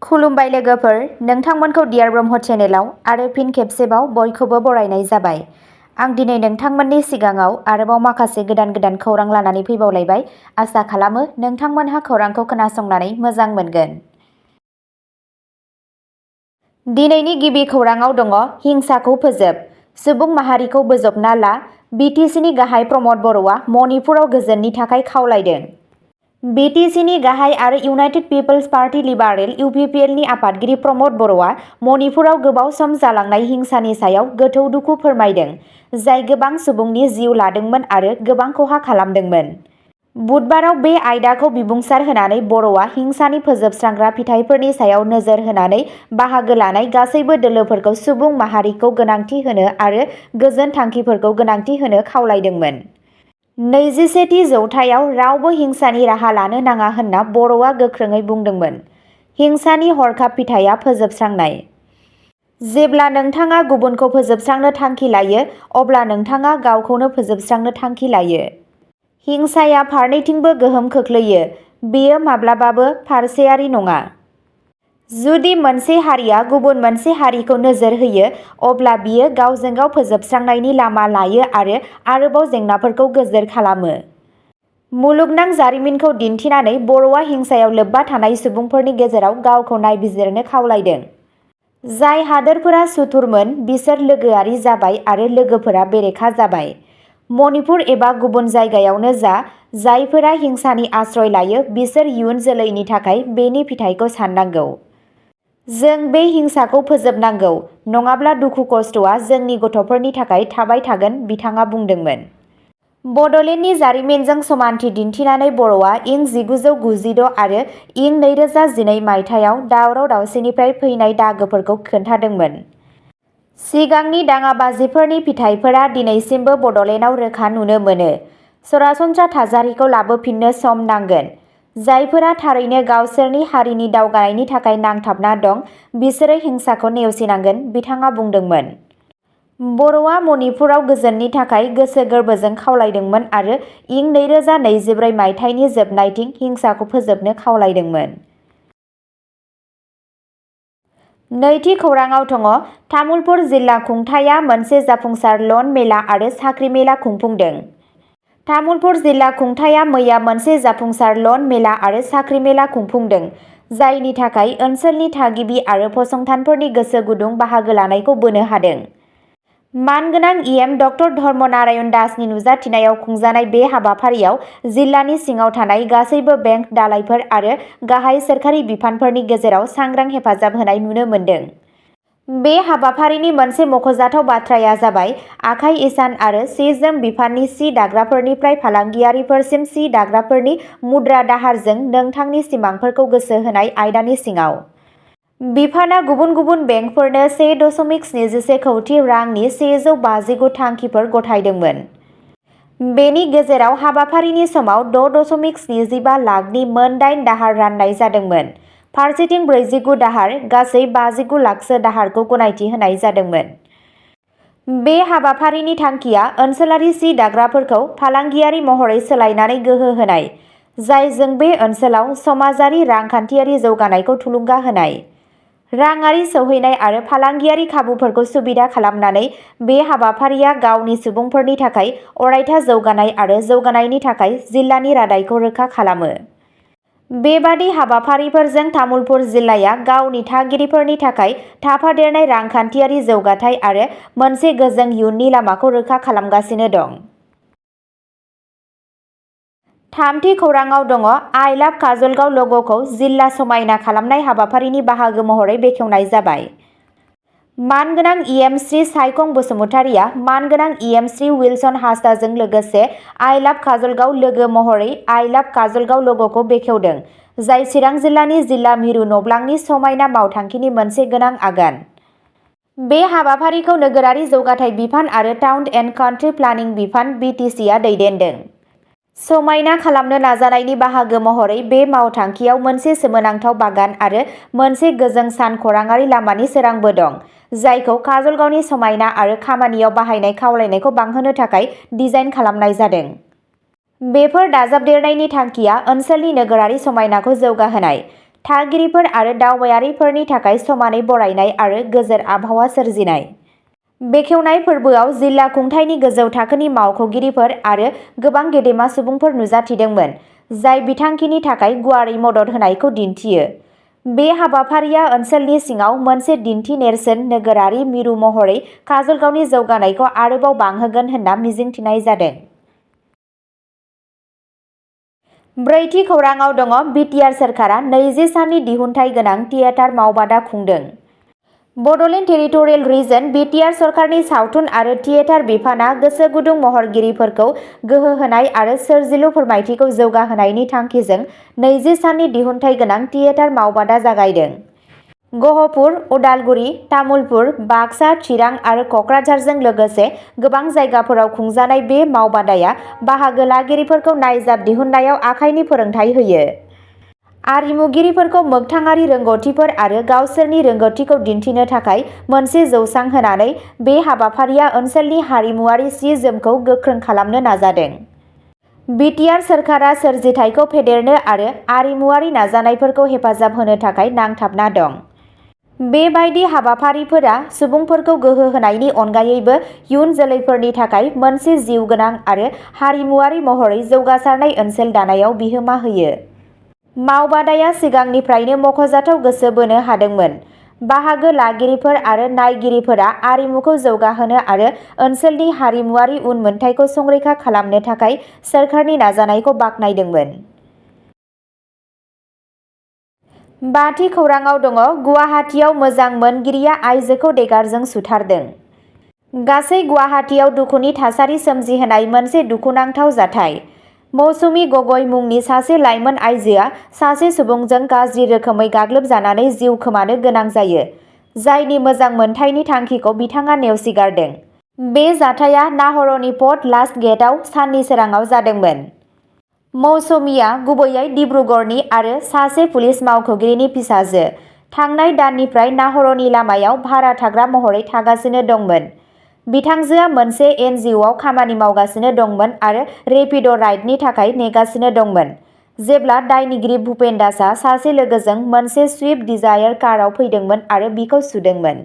खुलुमबाय लोगोफोर, नोंथांमोनखौ डियार ब्रह्म चेनेलाव आरो फिन खेबसेबाव बयखौबो बरायनाय जाबाय। आं दिनै नोंथांमोननि सिगाङाव आरोबाव माखासे गोदान खौरां लानानै फैबावलायबाय। आसा खालामो नोंथांमोनहा खौरांखौ खोनासंनानै मोजां मोनगोन। दिनैनि गिबि खौराङाव दङ हिंसाखौ फोजोब, सुबुं माहारिखौ बोजबना ला। BTCनि गाहाय प्रमद बर'आ मणिपुराव गोजोननि थाखाय खावलायदों। BTCनि गाहाय आरो इउनाइटेड पिपल्स पार्टी लिबारेल UPPLनि आफादगिरि प्रमद बर'आ मणिपुराव गोबाव सम जालांनाय हिंसानि सायाव गोथौ दुखु फोरमायदों, जाय गोबां सुबुंनि जिउ लादोंमोन आरो गोबां खहा खालामदोंमोन। बुधबाराव बे आयदाखौ बिबुंसार होनानै बर'आ हिंसानि फोजोबस्रांग्रा फिथायफोरनि सायाव नोजोर होनानै बाहागो लानाय गासैबो दोलोफोरखौ सुबुं माहारिखौ गोनांथि होनो आरो गोजोन थांखिफोरखौ गोनांथि होनो खावलायदोंमोन। 21थि जौथायाव रावबो हिंसानि राहा लानो नाङा होनना बर'आ गोख्रोङै बुंदोंमोन। हिंसानि हरखाब फिथाइया फोजोबस्रांनाय। जेब्ला नोंथाङा गुबुनखौ फोजोबस्रांनो थांखि लायो, अब्ला नोंथाङा गावखौनो फोजोबस्रांनो थांखि लायो। हिंसाया फारनैथिंबो गोहोम खोख्लैयो, बेयो माब्लाबाबो फारसेयारि नङा। जुदि मोनसे हारिया गुबुन मोनसे हारिखौ नोजोर होयो, अब्ला बियो गावजों गाव फोजोबस्रांनायनि लामा लायो आरो आरोबाव जेंनाफोरखौ गोजोर खालामो। मुलुगनां जारिमिनखौ दिन्थिनानै बर'आ हिंसायाव लोब्बा थानाय सुबुंफोरनि गेजेराव गावखौ नायबिजिरनो खावलायदों। जाय हादोरफोरा सुथुरमोन बिसोर लोगोआरि जाबाय आरो लोगोफोरा बेरेखा जाबाय। मणिपुर एबा गुबुन जायगायावनो जा, जायफोरा हिंसानि आश्रय लायो बिसोर इयुन जोलैनि थाखाय बेनि फिथायखौ साननांगौ। जों बे हिंसाखौ फोजोबनांगौ, नङाब्ला दुखु खस्थ'आ जोंनि गथ'फोरनि थाखाय थाबाय थागोन, बिथाङा बुंदोंमोन। बड'लेण्डनि जारिमिनजों समानथि दिन्थिनानै बर'आ इं 1996 आरो इं 2012 मायथाइयाव दावराव-दावसिनिफ्राय फैनाय दागोफोरखौ खोन्थादोंमोन। सिगांनि दाङाबाजिफोरनि फिथायफोरा दिनैसिमबो बड'लेण्डआव रोखा नुनो मोनो। सरासनस्रा थासारिखौ लाबोफिननो सम नांगोन। जायफोरा थारैनो गावसोरनि हारिनि दावगानायनि थाखाय नांथाबना दं, बिसोरो हिंसाखौ नेवसिनांगोन, बिथाङा बुंदोंमोन। बर'आ मणिपुराव गोजोननि थाखाय गोसो गोरबोजों खावलायदोंमोन आरो इं 2024 मायथाइनि जोबनायथिं हिंसाखौ फोजोबनो खावलायदोंमोन। नैथि खौराङाव दङ तामुलपुर जिल्ला खुंथायआ मोनसे जाफुंसार लन मेला आरो साख्रि मेला खुंफुंदों। तामुलपुर जिल्ला खुंथायआ मैया मोनसे जाफुंसार लन मेला आरो साख्रि मेला खुंफुंदों, जायनि थाखाय ओनसोलनि थागिबि आरो फसंथानफोरनि गोसो गुदुं बाहागो लानायखौ बोनो हादों। मानगोनां EM डक्टर धर्म नारायण दासनि नुजाथिनायाव खुंजानाय बे हाबाफारियाव जिल्लानि सिङाव थानाय गासैबो बेंक दालायफोर आरो गाहाय सोरखारि बिफानफोरनि गेजेराव सांग्रां हेफाजाब होनाय नुनो मोन्दों। बे हाबाफारिनि मोनसे मख'जाथाव बाथ्राया जाबाय आखाइ इसान आरो सि-जोम बिफाननि सि दाग्राफोरनिफ्राय फालांगियारिफोरसिम सि दाग्राफोरनि मुद्रा दाहारजों नोंथांनि सिमांफोरखौ गोसो होनाय आयदानि सिङाव। बिफानआ गुबुन गुबुन बेंकफोरनो 1.77 कौटि रांनि 150 थांखिफोर गथायदोंमोन। बेनि गेजेराव हाबाफारिनि समाव 6.75 लाखनि मोन 8 दाहार राननाय जादोंमोन। फारसेथिं 49 दाहार, गासै 59 लाखसो दाहारखौ गनायथि होनाय जादोंमोन। बे हाबाफारिनि थांखिया ओनसोलारि सि दाग्राफोरखौ फालांगियारि महरै सोलायनानै गोहो होनाय, जायजों बे ओनसोलाव समाजारि रांखान्थियारि जौगानायखौ थुलुंगा होनाय। राङारि सौहैनाय आरो फालांगियारि खाबुफोरखौ सुबिदा खालामनानै बे हाबाफारिया गावनि सुबुंफोरनि थाखाय अरायथा जौगानाय आरो जौगानायनि थाखाय जिल्लानि रादायखौ रोखा खालामो। बेबादि हाबाफारिफोरजों तामुलपुर जिल्लाया गावनि थागिरिफोरनि थाखाय थाफादेरनाय रांखान्थियारि जौगाथाय आरो मोनसे गोजों इयुननि लामाखौ रोखा खालामगासिनो दं। थामथि खौराङाव दङ आइ लाभ काजलगाव लग'खौ जिल्ला समायना खालामनाय हाबाफारिनि बाहागो महरै बेखेवनाय जाबाय। मानगोनां EM श्री सायखं बसुमतारिया मानगोनां EM श्री विल्सन हाजदाजों लोगोसे आइ लाभ काजलगाव लोगो महरै आइ लाभ काजलगाव लग'खौ बेखेवदों, जाय चिरां जिल्लानि जिल्ला मिरु नब्लांनि समायना मावथांखिनि मोनसे गोनां आगान। बे हाबाफारिखौ नोगोरारि जौगाथाय बिफान आरो टाउन एन्ड कान्ट्रि प्लानिं बिफान BTCआ दैदेनदों। समायना खालामनो नाजानायनि बाहागो महरै बे मावथांखियाव मोनसे सोमोनांथाव बागान आरो मोनसे गोजों सान खौराङारि लामानि सोरांबो दं, जायखौ काजलगावनि समायना आरो खामानियाव बाहायनाय खावलायनायखौ बांहोनो थाखाय डिजाइन खालामनाय जादों। बेफोर दाजाबदेरनायनि थांखिया ओनसोलनि नोगोरारि समायनाखौ जौगाहोनाय, थागिरिफोर आरो दावबायारिफोरनि थाखाय समानै बरायनाय आरो गोजोर आबहावा सोरजिनाय। बेखेवनाय फोरबोआव जिल्ला खुंथायनि गोजौ थाखोनि मावख'गिरिफोर आरो गोबां गेदेमा सुबुंफोर नुजाथिदोंमोन, जाय बिथांखिनि थाखाय गुवारै मदद होनायखौ दिन्थियो। बे हाबाफारिया ओनसोलनि सिङाव मोनसे दिन्थि नेरसोन नोगोरारि मिरु महरै काजलगावनि जौगानायखौ आरोबाव बांहोगोन होनना मिजिंथिनाय जादों। ब्रैथि खौराङाव दङ बिटिआर सोरखारा 20 साननि दिहुनथाइ गोनां थियेटार मावबादा खुंदों। बड'लेण्ड टेरिटरियेल रिजन बिटिआर सरकारनि सावथुन आरो थियेटार बिफानआ गोसो गुदुं महरगिरिफोरखौ गोहो होनाय आरो सोरजिलु फोरमायथिखौ जौगाहोनायनि थांखिजों 20 साननि दिहुनथाइ गोनां थियेटार मावबादा जागायदों। गहपुर, उदालगुरि, तामुलपुर, बाक्सा, चिरां आरो कक्राझारजों लोगोसे गोबां जायगाफोराव खुंजानाय बे मावबादाया बाहागो लागिरिफोरखौ नायजाब दिहुननायाव आखाइनि फोरोंथाय होयो। आरिमुगिरिफोरखौ मोगथाङारि रोंग'थिफोर आरो गावसोरनि रोंग'थिखौ दिन्थिनो थाखाय मोनसे जौसां होनानै बे हाबाफारिया ओनसोलनि हारिमुआरि सि-जोमखौ गोख्रों खालामनो नाजादों। बिटिआर सोरखारा सोरजिथायखौ फेदेरनो आरो आरिमुआरि नाजानायफोरखौ हेफाजाब होनो थाखाय नांथाबना दं। बेबायदि हाबाफारिफोरा सुबुंफोरखौ गोहो होनायनि अनगायैबो इयुन जोलैफोरनि थाखाय मोनसे जिउगोनां आरो हारिमुआरि महरै जौगासारनाय ओनसोल दानायाव बिहोमा होयो। मावबादाया सिगांनिफ्रायनो मख'जाथाव गोसो बोनो हादोंमोन। बाहागो लागिरिफोर आरो नायगिरिफोरा आरिमुखौ जौगाहोनो आरो ओनसोलनि हारिमुआरि उनमोनथायखौ संरैखा खालामनो थाखाय सोरखारनि नाजानायखौ बाख्नायदोंमोन। बाथि खौराङाव दङ गुवाहाटीआव मोजां मोनगिरिया आइजोखौ देगारजों सुथारदों। गासै गुवाहाटीआव दुखुनि थासारि सोमजिहोनाय मोनसे दुखुनांथाव जाथाय। मौसुमी गगৈ मुंनि सासे लाइमोन आइजोआ सासे सुबुंजों गाज्रि रोखोमै गाग्लोबजानानै जिउ खोमानो गोनां जायो, जायनि मोजां मोनथायनि थांखिखौ बिथाङा नेवसिगारदों। बे जाथाया नाहरनि पर्ट लास्ट गेटआव साननि सोराङाव जादोंमोन। मौसुमीआ गुबैयै डिब्रुगड़नि आरो सासे पुलिस मावख'गिरिनि फिसाजो। थांनाय दाननिफ्राय नाहरनि लामायाव भारा थाग्रा महरै थागासिनो दंमोन। बिथांजोआ मोनसे एनजिअ'आव खामानि मावगासिनो दंमोन आरो रेपिड' राइडनि थाखाय नेगासिनो दंमोन, जेब्ला दायनिगिरि भुपेन दासआ सासे लोगोजों मोनसे स्विफ्ट डिजायार काराव फैदोंमोन आरो बिखौ सुदोंमोन।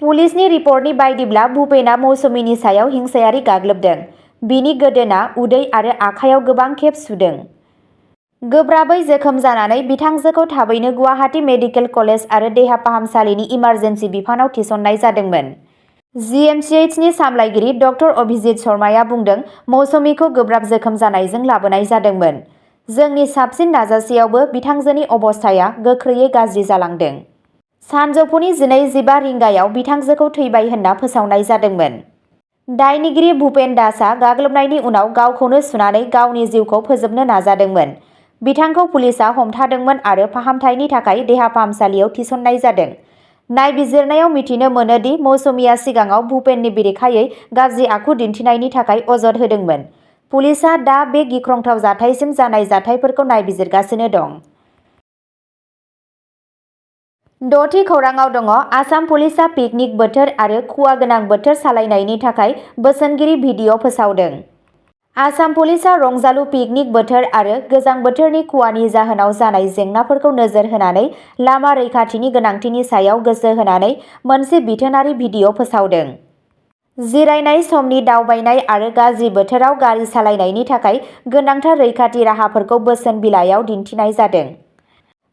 पुलिसनि रिपर्टनि बायदिब्ला भुपेनआ मौसुमीनि सायाव हिंसायारि गाग्लोबदों, बिनि गोदोना, उदै आरो आखायाव गोबां खेब सुदों। गोब्राबै जोखोम जानानै बिथांजोखौ थाबैनो गुवाहाटी मेडिकेल कलेज आरो देहा फाहामसालिनि इमारजेन्सि बिफानाव थिसननाय जादोंमोन। जिएमसिएइचनि सामलायगिरि डक्टर अभिजित शर्माया बुंदों, मौसुमीखौ गोब्राब जोखोम जानायजों लाबोनाय जादोंमोन। जोंनि साबसिन नाजासेयावबो बिथांजोनि अबस्थाया गोख्रैयै गाज्रि जालांदों। सानजौफुनि 12:15 रिंगायाव बिथांजोखौ थैबाय होनना फोसावनाय जादोंमोन। दायनिगिरि भुपेन दासआ गाग्लोबनायनि उनाव गावखौनो सुनानै गावनि जिउखौ फोजोबनो नाजादोंमोन। बिथांखौ पुलिसआ हमथादोंमोन आरो फाहामथायनि थाखाय देहा फाहामसालियाव थिसननाय जादों। नायबिजिरनायाव मिथिनो मोनो दि मौसुमीआ सिगाङाव भुपेननि बेरेखायै गाज्रि आखु दिन्थिनायनि थाखाय अजद होदोंमोन। पुलिसआ दा बे गिख्रंथाव जाथायसिम जानाय जाथायफोरखौ नायबिजिरगासिनो दं। द'थि खौराङाव दङ आसाम पुलिसआ पिकनिक बोथोर आरो खुवा गोनां बोथोर सालायनायनि थाखाय बोसोनगिरि भिडिअ फोसावदों। आसाम पुलिसआ रंजालु पिकनिक बोथोर आरो गोजां बोथोरनि खुवानि जाहोनाव जानाय जेंनाफोरखौ नोजोर होनानै लामा रैखाथिनि गोनांथिनि सायाव गोसो होनानै मोनसे बिथोनारि भिडिअ फोसावदों। जिरायनाय समनि दावबायनाय आरो गाज्रि बोथोराव गारि सालायनायनि थाखाय गोनांथार रैखाथि राहाफोरखौ बोसोन बिलाइयाव दिन्थिनाय जादों।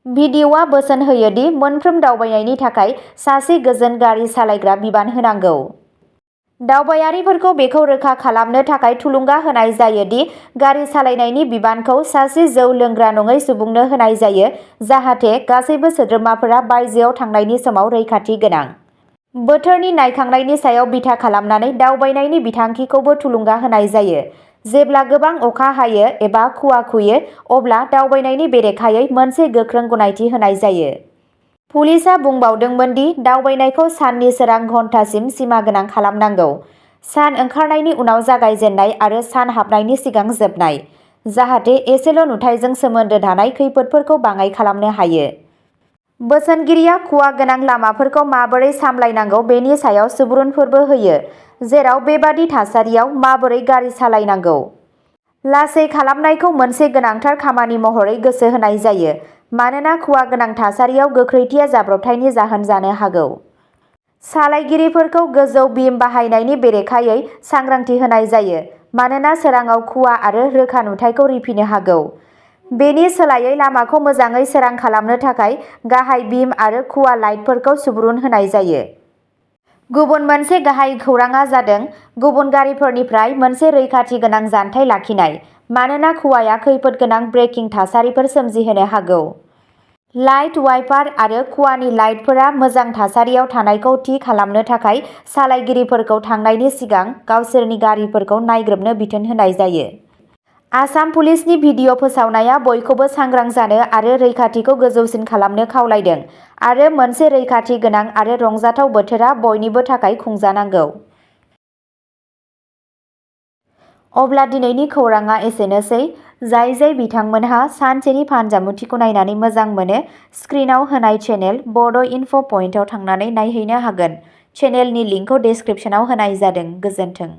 भिडिअ'आ बोसोन होयो दि मोनफ्रोम दावबायनायनि थाखाय सासे गोजोन गारि सालायग्रा बिबान होनांगौ। दावबायारिफोरखौ बेखौ रोखा खालामनो थाखाय थुलुंगा होनाय जायो दि गारि सालायनायनि बिबानखौ सासे जौ लोंग्रा नङै सुबुंनो होनाय जायो, जाहाथे गासैबो सोद्रोमाफोरा बायजोआव थांनायनि समाव रैखाथि गोनां। बोथोरनि नायखांनायनि सायाव बिथा खालामनानै दावबायनायनि बिथांखिखौबो थुलुंगा होनाय जायो। जेब्ला गोबां अखा हायो एबा खुवा खुयो, अब्ला दावबायनायनि बेरेखायै मोनसे गोख्रों गनायथि होनाय जायो। पुलिसआ बुंबावदोंमोन दि दावबायनायखौ साननि सोरां घन्टासिम सिमागोनां खालामनांगौ, सान ओंखारनायनि उनाव जागायजेननाय आरो सान हाबनायनि सिगां जोबनाय, जाहाथे एसेल' नुथायजों सोमोन्दो थानाय खैफोदफोरखौ बाङाइ खालामनो हायो। बोसोनगिरिया खुवा गोनां लामाफोरखौ माबोरै सामलायनांगौ बेनि सायाव सुबुरुनफोरबो होयो, जेराव बेबादि थासारियाव माबोरै गारि सालायनांगौ। लासै खालामनायखौ मोनसे गोनांथार खामानि महरै गोसो होनाय जायो। मानोना खुवा गोनां थासारियाव गोख्रैथिया जाब्रबथायनि जाहोन जानो हागौ। सालायगिरिफोरखौ गोजौ बिम बाहायनायनि बेरेखायै सांग्रांथि होनाय जायो मानोना सोराङाव खुवा आरो रोखा नुथायखौ रिफिनो हागौ। बेनि सोलायै लामाखौ मोजाङै सोरां खालामनो थाखाय गाहाय बिम आरो खुवा लाइटफोरखौ सुबुरुन होनाय जायो। गुबुन मोनसे गाहाय खौरांआ जादों गुबुन गारिफोरनिफ्राय मोनसे रैखाथि गोनां जानथाय लाखिनाय मानोना खुवाया खैफोद गोनां ब्रेकिं थासारिफोर सोमजिहोनो हागौ। लाइट वाइपार आरो खुवानि लाइटफोरा मोजां थासारियाव थानायखौ थि खालामनो थाखाय सालायगिरिफोरखौ थांनायनि सिगां गावसोरनि गारिफोरखौ नायग्रोमनो बिथोन होनाय जायो। आसाम पुलिसनि भिडिअ फोसावनाया बयखौबो सांग्रां जानो आरो रैखाथिखौ गोजौसिन खालामनो खावलायदों आरो मोनसे रैखाथि गोनां आरो रंजाथाव बोथोरा बयनिबो थाखाय खुंजानांगौ। अब्ला दिनैनि खौरांआ एसेनोसै। जाय बिथांमोनहा सानसेनि फानजामुथिखौ नायनानै मोजां मोनो, स्क्रिनाव होनाय चेनेल बड' इनफ' पइन्टआव थांनानै नायहैनो हागोन। चेनेलनि लिंकखौ डेस्क्रिप्शनाव होनाय जादों। गोजोन्थों।